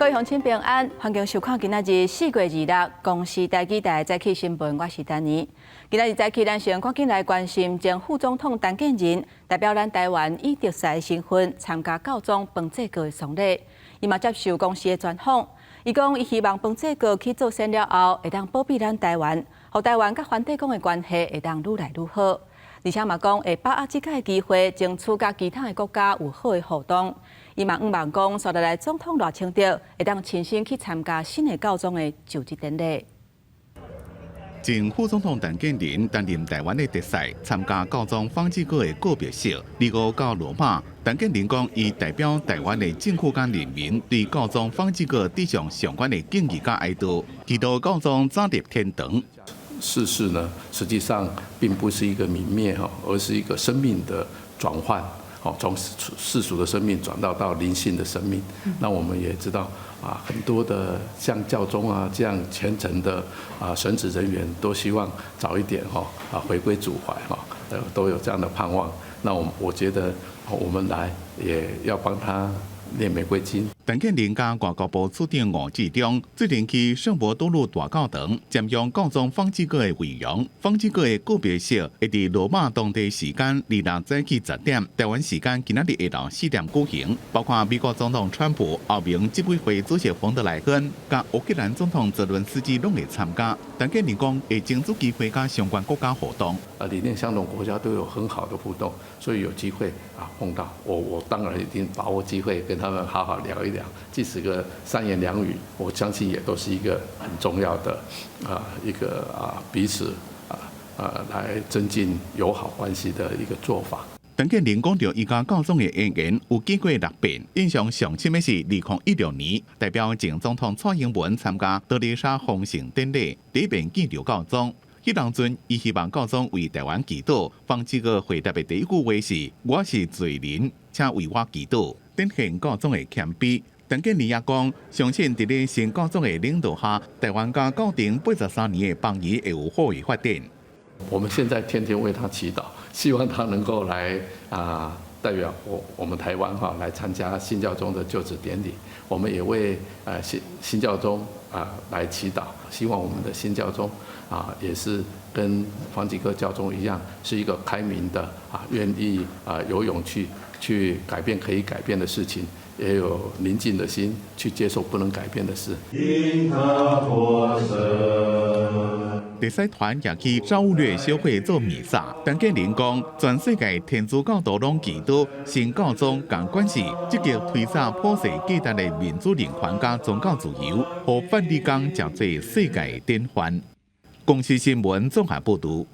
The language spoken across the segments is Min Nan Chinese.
各位鄉親平安，歡迎收看今仔日4月26公視台語台早起新聞，我是丹妮。今仔日早起，咱先趕緊來關心前副總統陳建仁代表咱台灣以特使身份參加教宗方濟各的喪禮，伊嘛接受公視的專訪，伊講伊希望方濟各去做聖了後，會當保庇咱台灣，予台灣佮梵蒂岡的關係會當愈來愈好。而且嘛講會把握這個機會，爭取佮其他的國家有好的互動。伊嘛向望講，紲落來總統賴清德會當親身去參加新的教宗的就職典禮。前副總統陳建仁擔任台灣的特使，參加教宗方濟各的告別式。25到羅馬，陳建仁講，伊代表台灣的政府佮人民，對教宗方濟各致上上懸的敬意佮哀悼，祈禱教宗早入天堂。世事呢，實際上並不是一個泯滅哈，而是一個生命的轉換。哦，從世俗的生命轉到靈性的生命。那我們也知道啊，很多的像教宗啊這樣虔誠的啊神職人員，都希望早一點哈啊回歸主懷哈，都有這樣的盼望。那我覺得我們來也要幫他念玫瑰經。陳建仁佮外交部次長吳志中最近去聖伯多祿大教堂瞻仰教宗方濟各的遺容。方濟各的告別式會佇羅馬當地時間26早起10點，台灣時間今仔日下晝4點舉行。包括美國總統川普、歐盟執委會主席馮德萊恩、佮烏克蘭總統澤倫斯基攏會參加。陳建仁講會爭取機會佮相關國家互動。啊，理念相同國家都有很好的互動，所以有機會啊碰到我，我當然一定把握機會跟他們好好聊一聊，即使個三言兩語，我相信也都是一個很重要的啊一個啊彼此啊啊來增進友好關係的一個做法。陳建仁講著伊佮教宗的淵源有經過六遍，印象上深的是2016年，代表前總統蔡英文參加德麗莎封聖典禮，第一遍見著教宗。彼當陣，伊希望教宗為台灣祈禱，方濟各回答的第一句話是：我是罪人，請為我祈禱。展現教宗的謙卑。陳建仁也講，相信佇咧新教宗的領導下，台灣佮教廷83年的邦誼會有好的發展。我們現在天天為他祈禱，希望他能夠來啊代表我們台灣哈來參加新教宗的就職典禮。我們也為新教宗啊來祈禱，希望我們的新教宗啊也是跟方濟各教宗一樣，是一個開明的啊，願意啊有勇氣去改變可以改變的事情，也有寧靜的心去接受不能改變的事。特使團也去沙勿略修會做彌撒。陳建仁講，全世界天主教徒攏祈禱新教宗仝款是積極推捒普世價值的民主人權佮宗教自由，予梵蒂岡成做世界典範。公視新聞綜合報導。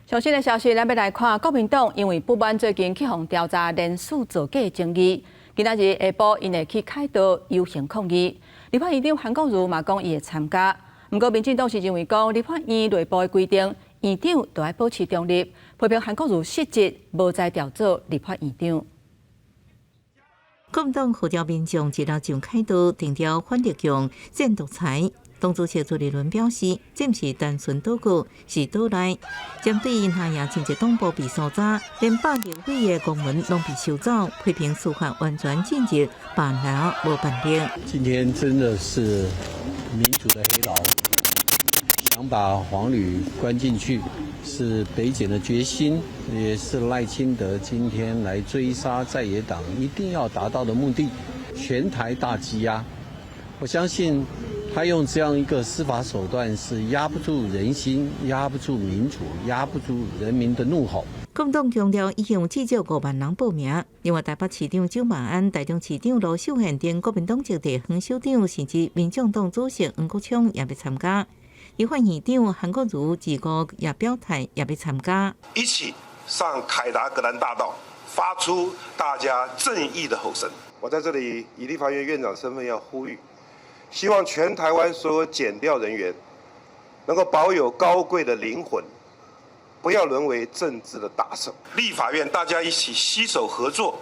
上新的消息，咱欲來看國民黨因為不滿最近去予調查人事造假的爭議，今仔日下晡𪜶會去凱道遊行抗議。立法院長韓國瑜嘛講伊會參加，毋過民進黨是認為講立法院內部的規定，院長都愛保持中立，批評韓國瑜失職，無才調做立法院長。國民黨號召民眾一路上凱道，定調反特強、戰獨裁。黨主席朱立倫表示，這毋是單純禱告，是島內針對那亞真濟黨部被搜查，連百立委的公文攏被收走，批評司法完全進入辦人無辦力。今天真的是民主的黑牢，想把黃旅關進去，是北檢的決心，也是賴清德今天來追殺在野黨一定要達到的目的。全台大羈押，我相信他用這樣一個司法手段是壓不住人心，壓不住民主，壓不住人民的怒吼。國民黨強調已經有至少5萬人報名。另外，台北市長蔣萬安、台中市長盧秀燕等國民黨籍地方首長，甚至民眾黨主席黃國昌也欲參加。立法院長韓國瑜25也表態也欲參加。一起上凱達格蘭大道，發出大家正義的吼聲。我在這裡以立法院院長身份要呼籲，希望全台灣所有檢調人員能夠保有高貴的靈魂，不要淪為政治的打手。立法院大家一起攜手合作，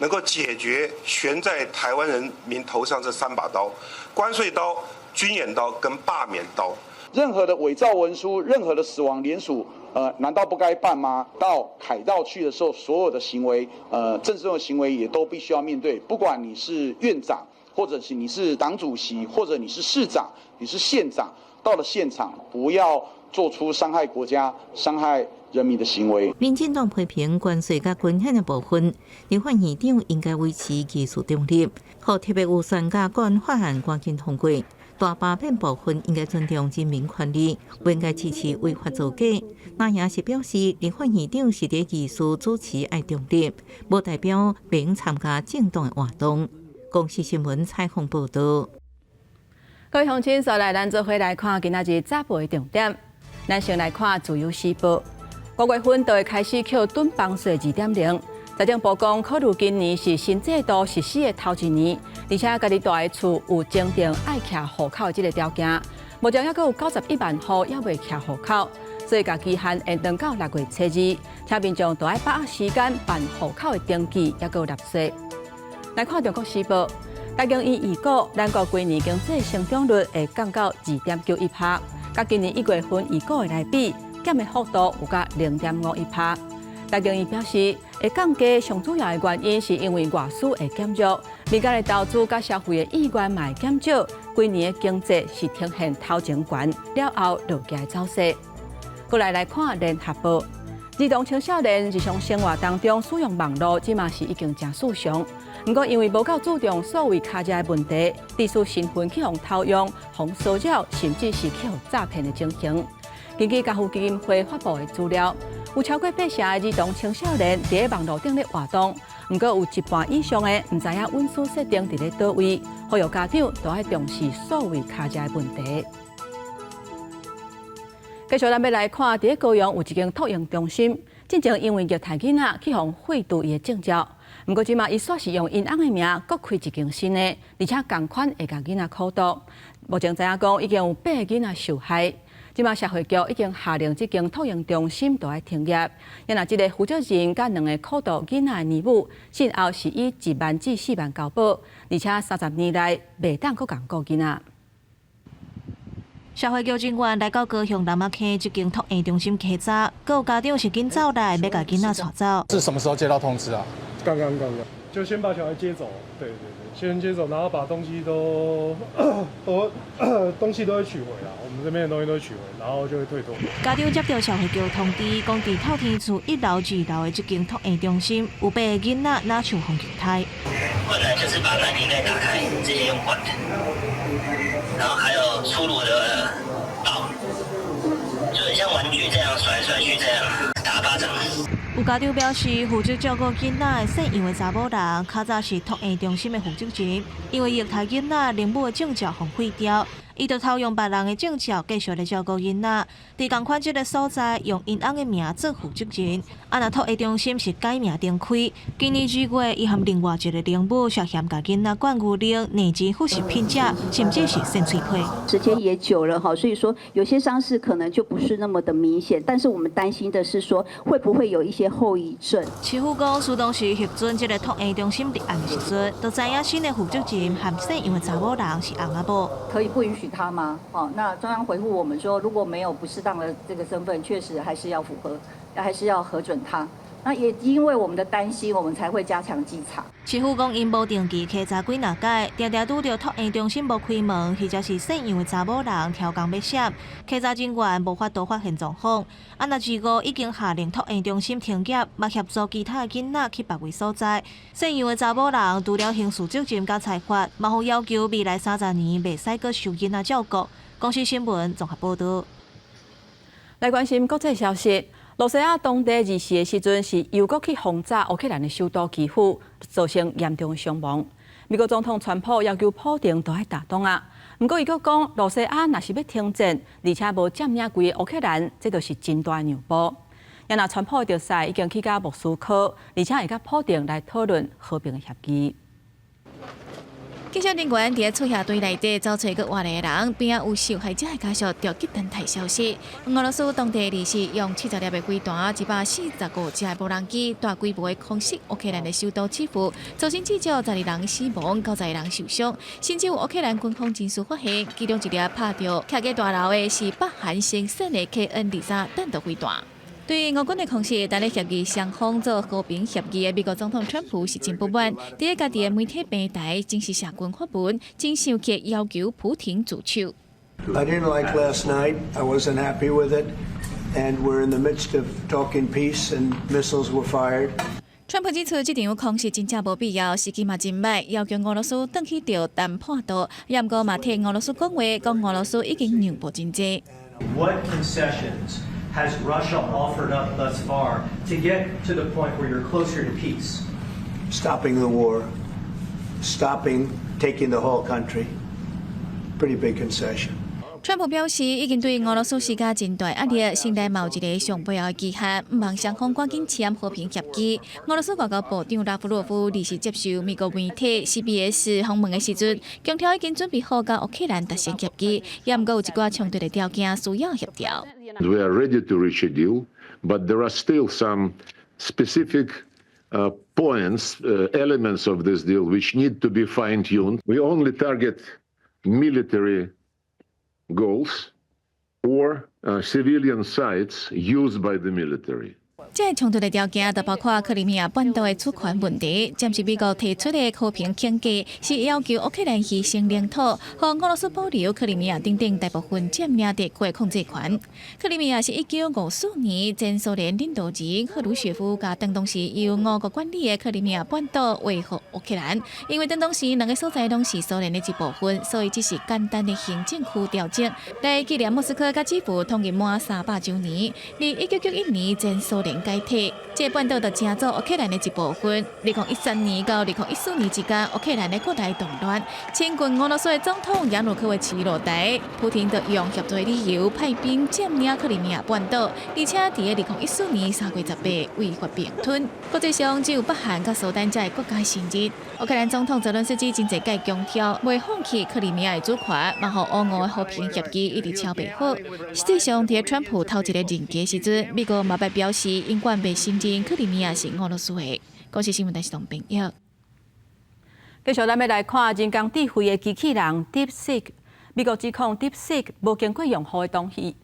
能夠解決懸在台灣人民頭上這三把刀：關稅刀、軍演刀跟罷免刀。任何的偽造文書，任何的死亡聯署，難道不該辦嗎？到凱道去的時候，所有的行為，政治的行為也都必須要面對。不管你是院長，或者是你是黨主席，或者你是市長，你是縣長，到了現場不要做出傷害國家、傷害人民的行為。民進黨批評關稅佮軍演的部分，立法院長應該維持技術中立，予特別預算佮國安法案趕緊通過。大罷免部分應該尊重人民權利，不應該支持違法造假。那也是表示，立法院長是佇議事主持愛中立，無代表免參加政黨的活動。公視新聞採訪報道。各位鄉親，紲來咱做伙來看今仔日早報的重點。咱先來看《自由時報》，5月份就會開始扣囤房稅2.0。財政部講，考慮今年是新制度實施的頭一年，而且家己蹛的厝有徵定愛查戶口的這个條件，目前猶閣有91萬戶猶未查戶口，所以共期限延長到6月初二，請民眾都愛把握時間辦戶口的登記，猶閣納稅。來看《中國時報》，台經院預估，咱國規年經濟成長率會降到2.91%，佮今年1月份預估的來比，減的幅度有甲0.51%。台經院表示，會降低上主要的原因是因為外需會減弱，民間的投資佮消費的意願嘛會減少，規年的經濟是呈現頭前懸，了後落價的走勢。過來來看聯合報，兒童青少年日常生活當中使用網路，這嘛是已經誠時常。毋過因為無夠注重數位尻脊的問題，致使身份去予偷用、予騷擾，甚至是去予詐騙的情形。根據家父基金會發布的資料，有超過八成的兒童青少年佇咧網路頂咧活動，毋過有一半以上的毋知影隱私設定佇咧佗位，呼籲家長都愛重視數位尻脊的問題。繼續咱欲來看，佇咧高雄有一間托嬰中心，進前因為虐待囡仔去予廢除伊的證照，毋過這馬伊煞是用𪜶翁的名，閣開一間新的，而且仝款會共囡仔苦毒。目前知影講已經有八个囡仔受害。這馬社會局已經下令這間托嬰中心都愛停業。若這個負責人佮兩个苦毒囡仔的乳母，信後是以1萬至4萬交保，而且30年內袂當閣共顧囡仔。社會局人員來到高雄南仔坑這間托嬰中心稽查，閣有家長是緊走來欲共囡仔帶走。是什麼時候接到通知啊？剛剛剛剛，就先把小孩接走。對對對，先接走，然後把東西都都東西都會取回啦。我們這邊的東西都會取回，然後就會退託。家長接到社會局通知，講佇透天厝一樓、二樓的這間托嬰中心有八個囡仔，若像予虐待。困難就是把奶瓶蓋打開，直接用灌的，然後還有粗魯的抱，就很像玩具這樣甩來甩去這樣打巴掌。有家長表示，負責照顧囡仔的姓楊的查某人，較早是托嬰中心的負責人，因為虐待囡仔，靈母的證照予廢掉，伊就偷用別人的證照繼續來照顧囡仔。佇仝款這个所在，用𪜶翁的名做負責人。啊，若托嬰中心是改名重開，今年2月，伊和另外一个靈母涉嫌共囡仔灌牛奶、內置副食品食，甚至是搧喙皮。時間也久了哈，所以說有些傷勢可能就不是那麼的明顯，但是我們擔心的是說會不會有一些後遺症。市府講，署當時核准這个托嬰中心立案的時陣，就知影新的負責人和姓楊的查某人是翁仔某。可以不允許他嗎？哦，那中央回覆我們說，如果沒有不適當的這個身份，確實還是要符合，還是要核准他。那也因為我們的擔心，我們才會加強稽查。市府講，𪜶無定期稽查幾若擺，定定拄著托嬰中心無開門，或者是姓楊的查某人刁工欲閃，稽查人員無法度發現狀況。啊，若二五已經下令托嬰中心停業，嘛協助其他的囡仔去別位所在。姓楊的查某人除了刑事責任佮裁罰，嘛予要求未來30年袂使閣收囡仔照顧。公視新聞綜合報導。來關心國際消息。羅西亞當地24的時陣是又閣去轟炸烏克蘭的首都基輔，造成嚴重的傷亡。美國總統川普要求普丁都愛擔當啊，毋過伊閣講，羅西亞若是欲停戰，而且無佔領規个烏克蘭，這就是真大讓步。若川普的特使已經去到莫斯科，而且會佮普丁來討論和平的協議。警察人員佇厝下堆內底走揣閣活的人，邊仔有受害者的家屬著急轉台消息。俄羅斯當地二四用70粒的飛彈，145架的無人機，大規模的空襲烏克蘭的首都基輔，造成至少12人死亡，90人受傷。甚至有烏克蘭軍方人士發現，其中一粒拍著徛佇大樓的是北韓生產的 KN-23彈道飛彈。對俄軍的空襲，佇咧協議雙方做和平協議的美國總統川普是真不滿，佇咧家己的媒體平台正式社群發文，真生氣要求普廷住手。 I didn't like last night. I wasn't happy with it. And we're in the midst of talking peace, and missiles were fired. 川普指出，這場空襲真正無必要，時機嘛真䆀，要求俄羅斯轉去著談判桌，也毋過嘛替俄羅斯講話，講俄羅斯已經讓步真濟。 What concessions has Russia offered up thus far to get to the point where you're closer to peace? Stopping the war, stopping taking the whole country. Pretty big concession. 川普表示，已經對俄羅斯施加真大壓力，現在嘛有一个上尾後的期限，毋望雙方趕緊簽和平協議。俄羅斯外交部長拉夫洛夫二時接受美國媒體 CBS 訪問的時陣，強調已經準備好佮烏克蘭達成協議，也毋過有一寡衝突的條件需要協調。 We are ready to reach a deal, but there are still some specific points, elements of this deal which need to be fine-tuned. We only target military goals or civilian sites used by the military. 這个衝突的條件，就包括克里米亞半島的主權問題。暫時美國提出的和平框架，是要求烏克蘭犧牲領土，予俄羅斯保留克里米亞等等大部分佔領地區的控制權。克里米亞是1954年前蘇聯領導人赫魯雪夫共當時由俄國管理的克里米亞半島劃予烏克蘭，因為當時兩个所在攏是蘇聯的一部分，所以只是簡單的行政區調整。來紀念莫斯科佮基輔統一滿300週年。佇1991年前蘇聯解體，這个半島就成做烏克蘭的一部分。2013年到2014年之間，烏克蘭的國內動亂，親近俄羅斯的總統亞努科維奇落台，普廷就用協助的理由派兵佔領克里米亞半島，而且佇2014年3月18違法併吞。國際上只有北韓佮蘇丹這个國家承認。烏克蘭總統澤倫斯基真濟擺強調，袂放棄克里米亞的主權，嘛予烏俄和平協議一直敲袂好。實際上，佇川普頭一个任期時陣，美國嘛捌表示，永遠袂承認克里米亞是俄羅斯的。公視新聞台是董朋友。繼續，咱欲來看人工智慧的機器人 DeepSeek。美國指控 DeepSeek 無經過用戶的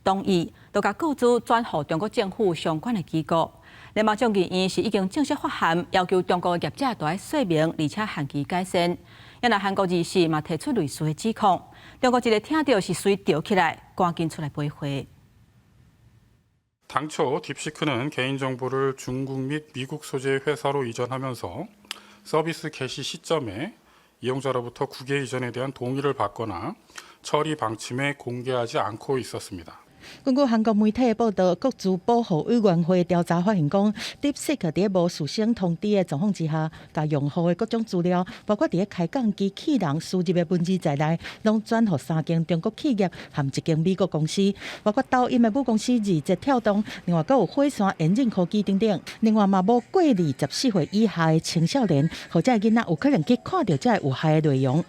同意，就共個資轉予中國政府相關的機構。聯邦眾議院是已經正式發函要求中國業者著愛說明，而且限期改善。也若韓國二時嘛提出類似的指控，中國一个聽著是隨著起來，趕緊出來賠貨。 당초 딥시크는 개인정보를 중국 및 미국 소재 회사로 이전하면서 서비스 개시 시점에 이용자로부터 국외 이전에 대한 동의를 받거나 처리 방침에 공개하지 않고 있었습니다. 根據韓國媒體的報道，個資保護委員會調查發現，講 DeepSeek 佇無事先通知的狀況之下，共用戶的各種資料，包括佇咧開講機器人輸入的文字在內，攏轉予三間中國企業和一間美國公司，包括抖音的母公司字節跳動，另外閣有火山延進科技等等。另外嘛，無過24歲以下的青少年或者囡仔有可能去看著這个有害的內容。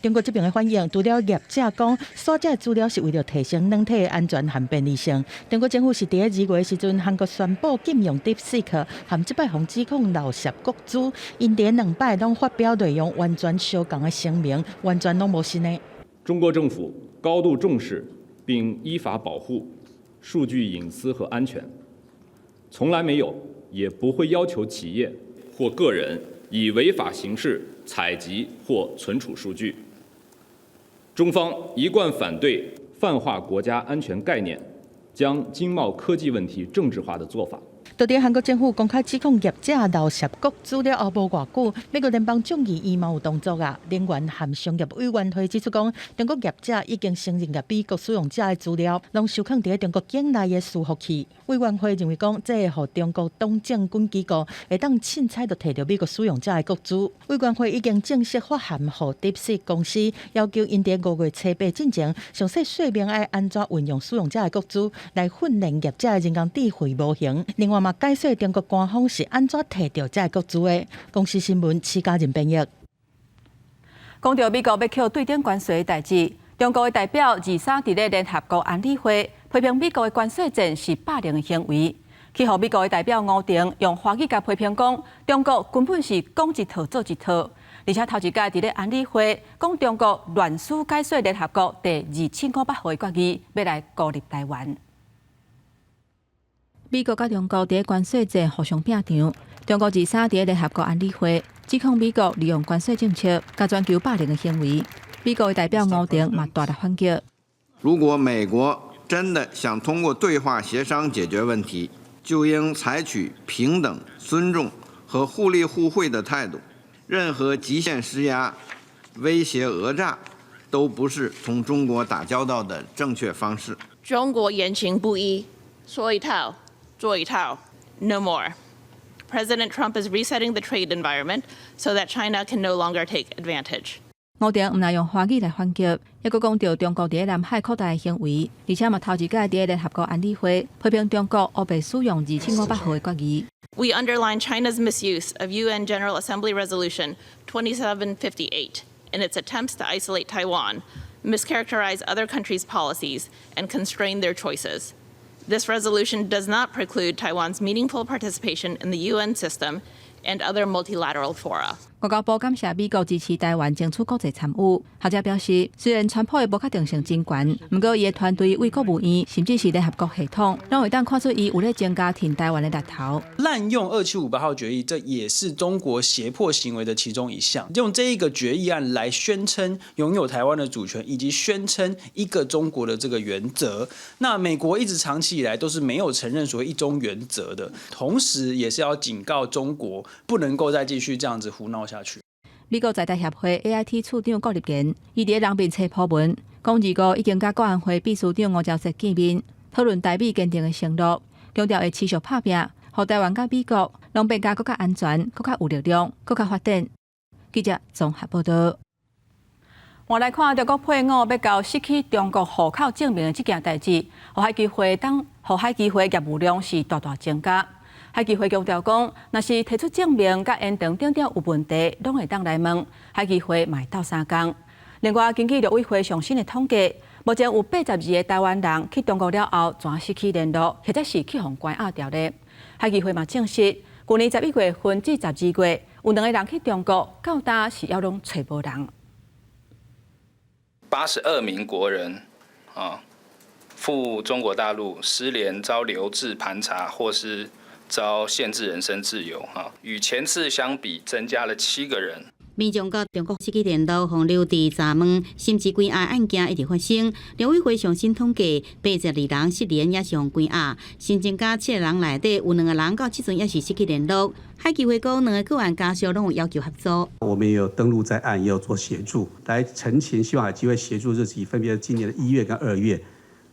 中國這邊的反應，除了業者講，刷這資料是為了提升軟體的安全和便利性。中國政府是佇咧2月的時陣，韓國宣布禁用 DeepSeek，和這擺予指控漏洩個資，𪜶佇兩擺攏發表內容完全相仝的聲明，完全攏無新的。中國政府高度重視並依法保護數據隱私和安全，從來沒有，也不會要求企業或個人以違法形式採集或存儲數據。中方一貫反對泛化國家安全概念，將經貿科技問題政治化的做法。到底韓國政府公開指控業者漏洩個資了後無偌久，美國聯邦眾議院嘛有動作啊，能源和商業委員會指出講，中國業者已經承認共美國使用者的資料，攏收囥佇中國境內的伺服器。委員會認為講，這會予中國黨政軍機構會當凊彩就提著美國使用者的個資。委員會已經正式發函予 DeepSeek 公司，要求𪜶佇5月初8進前，詳細說明愛按怎運用使用者的個資來訓練業者的人工智慧模型。另外嘛，解說中國官方是按怎提著這個個資的。公視新聞，施嘉仁編譯。講著美國欲扣對等關稅的代誌，中國的代表23佇咧聯合國安理會批評美國的關稅戰是霸凌的行為，去予美國的代表吳婷用華語共批評講，中國根本是講一套做一套，而且頭一擺佇咧安理會講中國亂書解說聯合國第2758號的決議，欲來孤立台灣。美國佮中國佇關稅戰互相拚場。中國23佇聯合國安理會指控美國利用關稅政策，佮全球霸凌的行為。美國的代表吳婷嘛大力反擊。如果美國真的想通過對話協商解決問題，就應採取平等、尊重和互利互惠的態度。任何極限施壓、威脅、訛詐，都不是同中國打交道的正確方式。中國言行不一，說一套做一套，No more. President Trump is resetting the trade environment so that China can no longer take advantage. 吳婷毋但用華語來反擊，猶閣講著中國佇南海擴大的行為，而且嘛頭一擺佇聯合國安理會批評中國烏白使用2758號的決議。 We underline China's misuse of UN General Assembly Resolution 2758 in its attempts to isolate Taiwan, mischaracterize other countries' policies, and constrain their choices. This resolution does not preclude Taiwan's meaningful participation in the UN system and other multilateral fora. 外交部感謝美國支持台灣爭取國際參與。學者表示，雖然川普的無確定性真懸，毋過伊的團隊對國務院，甚至是聯合國系統，攏會當看出伊有咧增加挺台灣的力頭。濫用2758號決議，這也是中國脅迫行為的其中一項。用這一個決議案來宣稱擁有台灣的主權，以及宣稱一個中國的這個原則。那美國一直長期以來都是沒有承認所謂一中原則的，同時也是要警告中國，不能夠再繼續這樣子胡鬧下去。美國在台協會 AIT 處長顧立言，伊佇人面冊 po 文，講25已經佮國安會秘書長吳釗燮見面，討論台美堅定的承諾，強調會持續拍拚，予台灣佮美國攏變甲閣較安全、閣較有力量、閣較發展。記者綜合報導。換來看中國配偶欲交失去中國戶口證明的這件代誌，予海基會當，予海基會業務量是大大增加。海基會強調講，若是提出證明佮延長等等有問題，攏會當來問海基會嘛會鬥相共。另外，根據陸委會上新的統計，目前有82個台灣人去中國了後，轉失去聯絡，或者是去予關押著咧。海基會嘛證實，舊年11月份至12月，有兩個人去中國，到今是猶攏揣無人。 82名國人啊，赴中國大陸失聯、遭留置盤查或是遭限制人身自由，哈，與前次相比增加了7個人。民眾佮中國失去聯絡，予留置查問，甚至關押案件一直發生。陸委會上新統計，82人失聯，抑是予關押，新增加七個人內底有兩個人到這陣猶是失去聯絡。海基會講，兩個個案家屬攏有要求合作。我們也有登錄在案，也有做協助來澄清，希望海基會協助日期分別是今年的1月跟2月。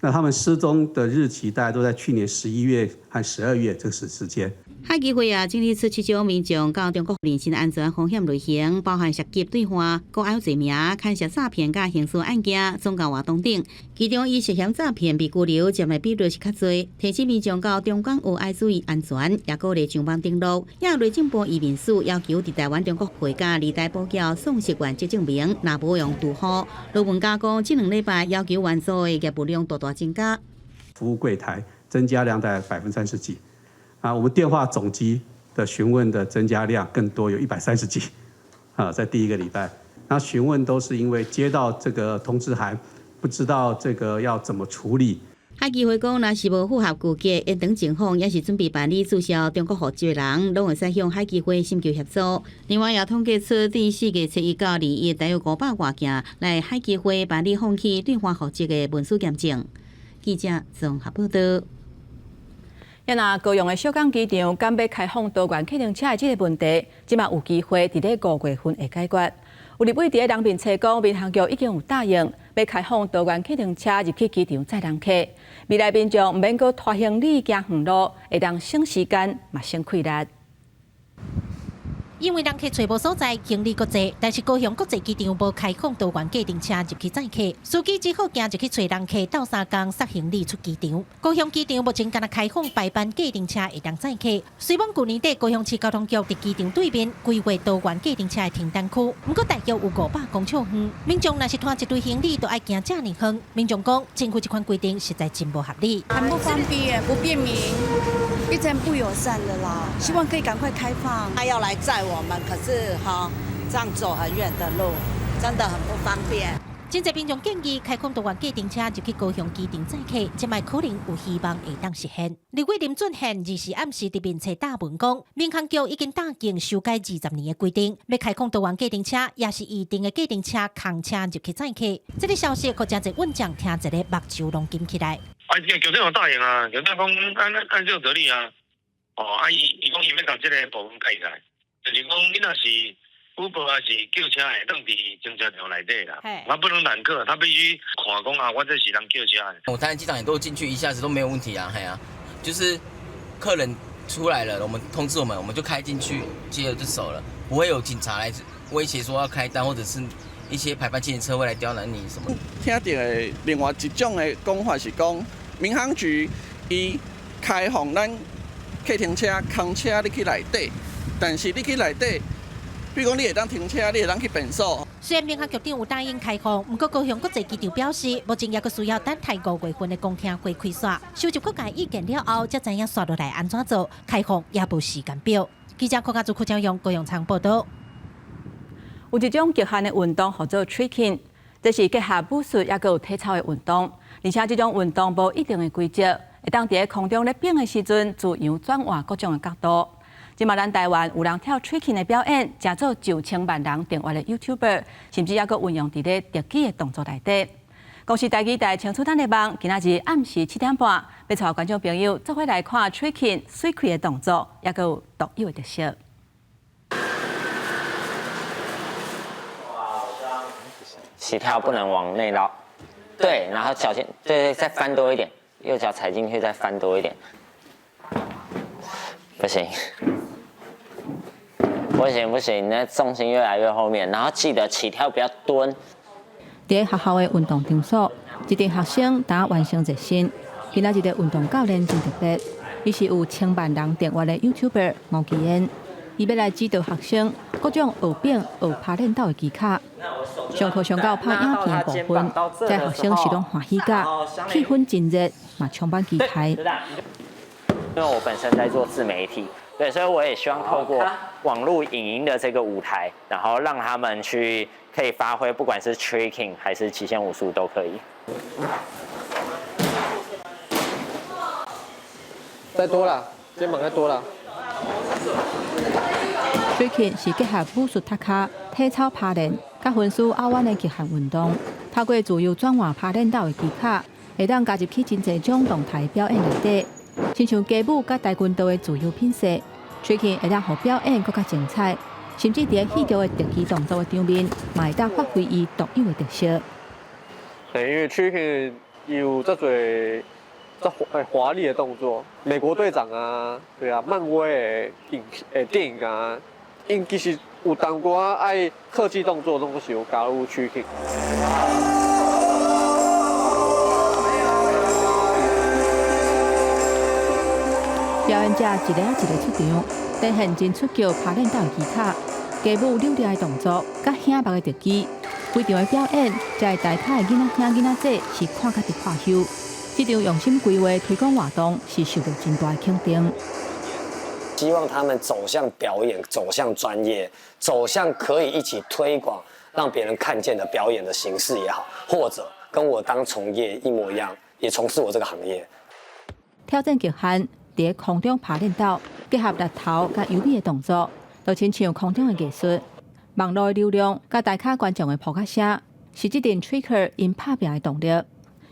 那他們失蹤的日期大概都在去年11月和12月這個時間。海基會也整理出七種民眾到中國人身安全風險類型，包含涉及對話、國安罪名、牽涉詐騙佮刑事案件、宗教活動等。其中以涉嫌詐騙被拘留佔的比率是較濟。提醒民眾到中國學愛注意安全，也鼓勵上網登錄。也內政部移民署要求佇台灣中國會佮離台保僑送失原則證明，若無用拒戶。盧文嘉講，這兩禮拜要求援助的業務量大大增加。服務櫃檯增加量大概30%幾。啊，我們電話總機的詢問的增加量更多，有130幾，啊，在第一個禮拜，那詢問都是因為接到這個通知函，不知道這個要怎麼處理。海基會講，若是無符合資格，延長情況，抑是準備辦理註銷中國戶籍的人，攏會使向海基會尋求協助。另外，也統計出佇4月初1到21，大約500外件來海基會辦理放棄兌換戶籍的文書驗證。記者綜合報導。若高雄的小港機場敢欲開放多元客運車的這個問題，這馬有機會佇咧5月份會解決。有立委佇咧人面冊講，民航局已經有答應，欲開放多元客運車入去機場載人客。未來民眾毋免閣拖行李行遠路，會當省時間，嘛省氣力。因為人客揣無所在，行李閣濟，但是高雄國際機場無開放多元計程車入去載客，司機只好行入去揣人客，鬥相共捒行李出機場。高雄機場目前干焦開放白班計程車會當載客，雖罔舊年底高雄市交通局佇機場對面規劃多元計程車的停單區，毋過大約有500公尺遠，民眾若是拖一堆行李，都愛行遮爾遠。民眾講，政府這款規定實在真無合理。很不方便，不便民，一直不友善的啦。希望可以趕快開放。他要來載我們，可是哈，這樣走很遠的路，真的很不方便。真濟民眾建議開放多元計程車入去高雄機場載客，這擺可能有希望會當實現。立委林俊憲24暗時佇面冊貼文講，民航局已經答應修改20年的規定，欲開放多元計程車，也是預定的計程車空車入去載客。這个消息，予誠濟運將聽一个目睭攏金起來。啊，局長有答應啊，局長講按按這個得力啊。哦，啊伊伊講伊欲共這个部分改起來，就是講你若是 Uber 還是叫車的，當佇停車場內底啦，他不能攬客，他必須看講啊，我這是人叫車的。我台南機場也都進去一下子都沒有問題啊，係啊，就是客人出來了，我們通知我們，我們就開進去接了就走了，不會有警察來威脅說要開單，或者是一些排班計程車會來刁難你什麼。聽著的另外一種的講法是講，民航局伊開放咱計程車、空車入去內底，但是你去內底，比如講你會當停車，你會當去便所。雖然民航局長有答應開放，毋過高雄國際機場表示，目前猶閣需要等待5月份的公聽會開煞，收集各界意見了後，才知影紲落來按怎做，開放也無時間表。記者柯家祖、柯昭勇、高雄倉報導。有一種極限的運動，號做 tricking，這是結合武術抑閣有體操的運動，而且這種運動無一定的規則，會當佇咧空中咧變的時陣，自由轉換各種的角度。這馬咱台灣有人跳 tricking 的表演，成做上千萬人訂閱的 YouTuber，甚至抑閣運用佇咧特技的動作內底。公視台語台青春咱的夢，今仔日暗時7點半，欲帶觀眾朋友做伙來看 tricking 媠氣的動作，抑閣有獨有的特色。起跳不能往內繞，對，然後腳尖，對對，再翻多一點，右腳踩進去再翻多一點，不行，不行不行，那重心越來越後面，然後記得起跳不要蹲。佇學校的運動場所，一陣學生當完成熱身。今仔日的運動教練真特別，伊是有千萬人訂閱的 YouTuber 吳奇恩，伊欲來指導學生各種學變學拍練鬥的技巧。上課上到拍影片的部分，這學生是攏歡喜甲，氣氛真熱，嘛充滿期待。因為我本身在做自媒體，對，所以我也希望透過網絡影音的這個舞台，然後讓他們去可以發揮，不管是 tricking 還是極限武術都可以。再多了，肩膀再多了。 Tricking 是結合武術踢跤、體操拍練、佮分數拗彎的極限運動，透過自由轉換拍練鬥的技巧，會當加入去真濟種動態表演內底，親像街舞佮跆拳道的自由品勢，Tricking 會當予表演閣較精彩，甚至佇戲劇的特技動作的場面，嘛會當發揮伊獨有的特色。對，因為 Tricking 有遮濟遮華麗的動作，美國隊長啊，對啊，漫威的影誒電影啊，𪜶其實有淡薄仔愛特技動作，攏是有加入 Tricking。表演者一个仔一個出場，展現真出奇拍練鬥的技巧、街舞扭掠的動作，佮顯目的特技。規場的表演，遮個台跤的囡仔兄囡仔姊是看甲直破溴。這場用心規劃推廣活動是受到真大的肯定。希望他們走向表演，走向專業，走向可以一起推廣，讓別人看見的表演的形式也好，或者跟我當從業一模一樣，也從事我這個行業。挑戰極限，佇空中拍練鬥，結合力頭佮優美的動作，就親像空中的藝術。網路的流量佮台跤觀眾的噗仔聲，是這陣 tricker 𪜶拍拚的動力。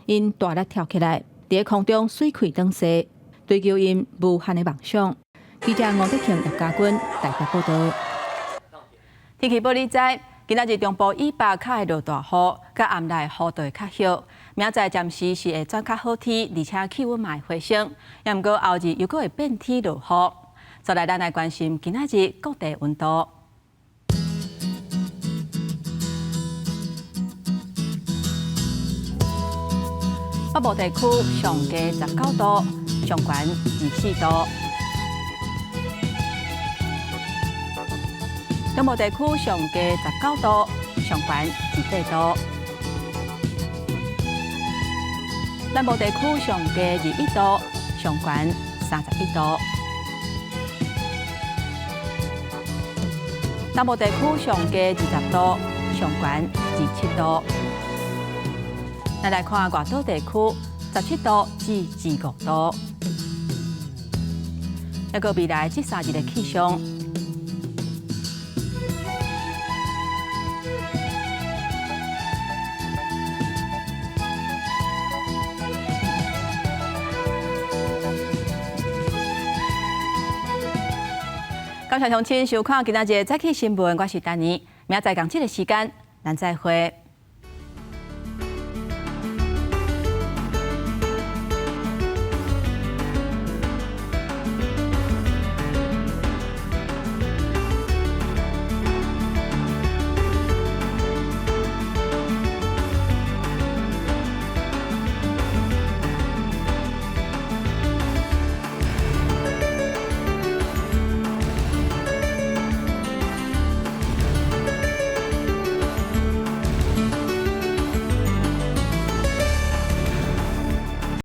𪜶大力跳起來，佇空中媠氣轉勢，追求𪜶無限的夢想。記者吳德慶、葉家軍台北報導。天氣報你知，今仔日中部以北較會落大雨，佮暗內雨就會較歇。明仔載暫時是會轉較好天，而且氣溫嘛會回升。也毋過後日又閣會變天落雨。再來，咱來關心今仔日各地溫度。北部地區上低19度，上懸24度。中部地區上低19度，上懸28度。南部地區上低21度，上懸31度。東部地區上低20度，上懸27度。咱來看外島地區，17度至25度。抑閣未來這3日的氣象。感謝鄉親收看今仔日的早起新聞，我是丹妮，明仔載仝這个時間，咱再會。